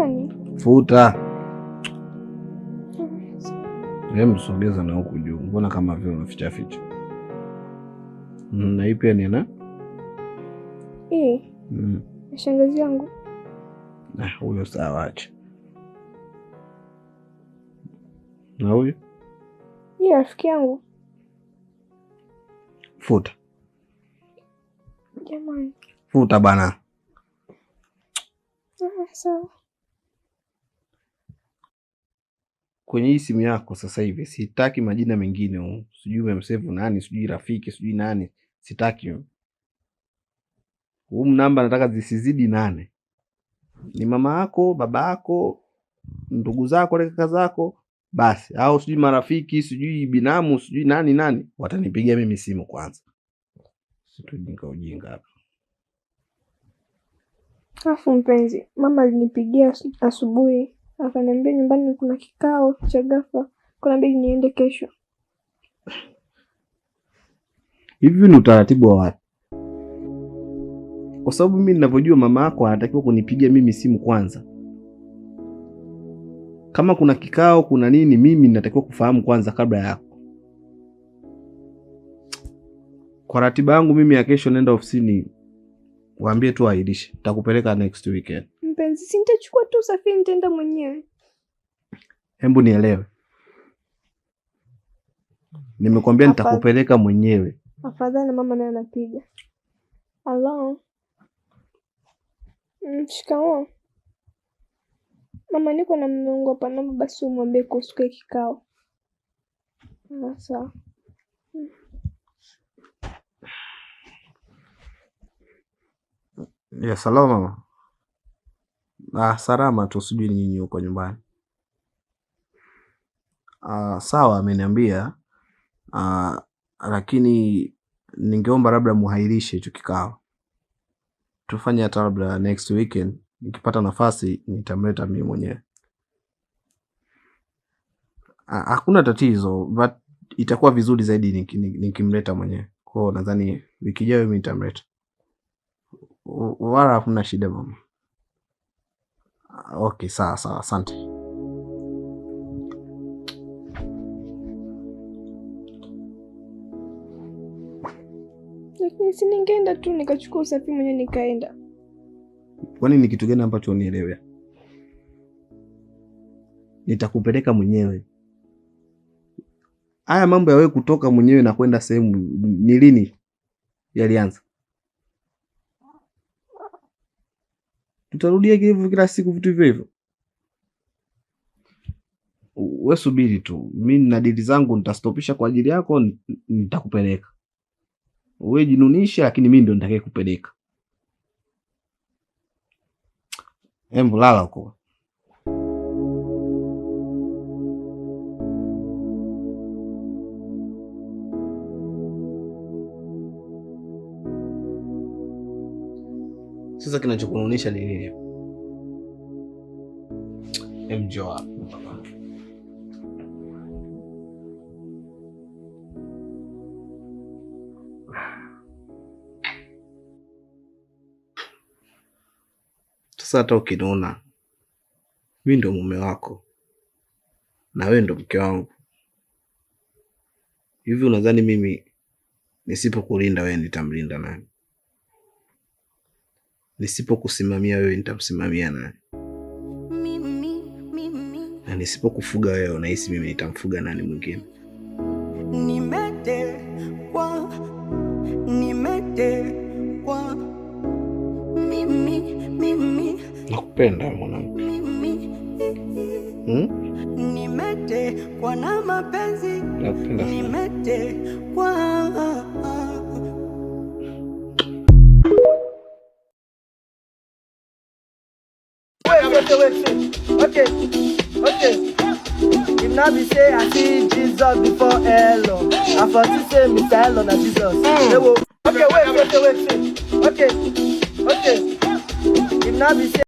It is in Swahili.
Jamani. Futa. Sogeza na huku juu. Mbona kama vile unaficha ficha? Na hii pia ni na? Hii. Shangazi yangu. Huyo sawa, acha. Na huyu? Ni rafiki yangu. Futa. Jamani. Futa bana. Sawa. Kwenye hii simu yako sasa hivi sitaki majina mengine. Sijui umemsave nani, sijui rafiki, sijui nani, sitaki. Huu namba nataka zisizidi 8. Ni mama yako, baba yako, ndugu zako, kaka zako, basi. Au sijui marafiki, sijui binamu, sijui nani nani, watanipigia mimi simu kwanza. Situjinga ujinga hapa. Afu mpenzi, mama alinipigia asubuhi akaniambia nyumbani kuna kikao cha ghafla, kuna bidi niende kesho. Hivi ni utaratibu wa wapi? Kwa sababu mimi ninavyojua mama yako anatakiwa kunipigia mimi simu kwanza. Kama kuna kikao kuna nini, mimi ninatakiwa kufahamu kwanza kabla yako. Kwa ratiba yangu mimi ya kesho nenda ofisini, waambie tu ahirishe. Nitakupeleka next weekend. Mpenzi, si nitachukua tu usafiri nitaenda mwenyewe. Hebu nielewe. Nimekwambia nitakupeleka mwenyewe. Afadhali mama naye anapiga. Hello. Shikamoo. Mama, niko na mume wangu hapa, naomba basi umwambie kuhusu kikao. Sawa. Ya salama mama. Salama tu, sijui nyinyi huko nyumbani. Sawa, ameniambia. Lakini ningeomba labda muhairishe hicho kikao. Tufanye hata labda next weekend, nikipata nafasi nitamleta mimi mwenyewe. Hakuna tatizo, but itakuwa vizuri zaidi nikimleta mwenyewe. Kwa hiyo nadhani wiki ijayo mimi nitamleta. Wala hakuna shida mama. Okay, sawa sawa, asante. Lakini si ningeenda tu nikachukua usafiri mwenyewe nikaenda. Kwani ni kitu gani ambacho unielewe? Nitakupeleka mwenyewe. Haya mambo ya wewe kutoka mwenyewe na kwenda sehemu ni lini yalianza? Tutarudia hivyo kila siku vitu hivyo hivyo. Wewe subiri tu. Mimi nina dili zangu nitastopisha kwa ajili yako, nitakupeleka. Wewe jinunisha, lakini mimi ndio nitakayekupeleka. Embu lala huko. Sasa kinachokununisha ni nini? Njoo hapa. Sasa hata ukiniona mimi ndo mume wako na wewe ndo mke wangu, hivi unadhani mimi nisipokulinda wewe nitamlinda nani? Nisipokusimamia wewe nitamsimamia nani? Na nisipokufuga wewe unahisi mimi nitamfuga nani mwingine? Nimetekwa, nimetekwa, mimi, mimi. Nakupenda mwanangu. Mimi. Nimetekwa na mapenzi. Nakupenda sana. Nimetekwa. Wait. Okay. If not be say I see Jesus before Elon, I for to say Mr. Elon na Jesus. Okay, wait. Okay. If not be say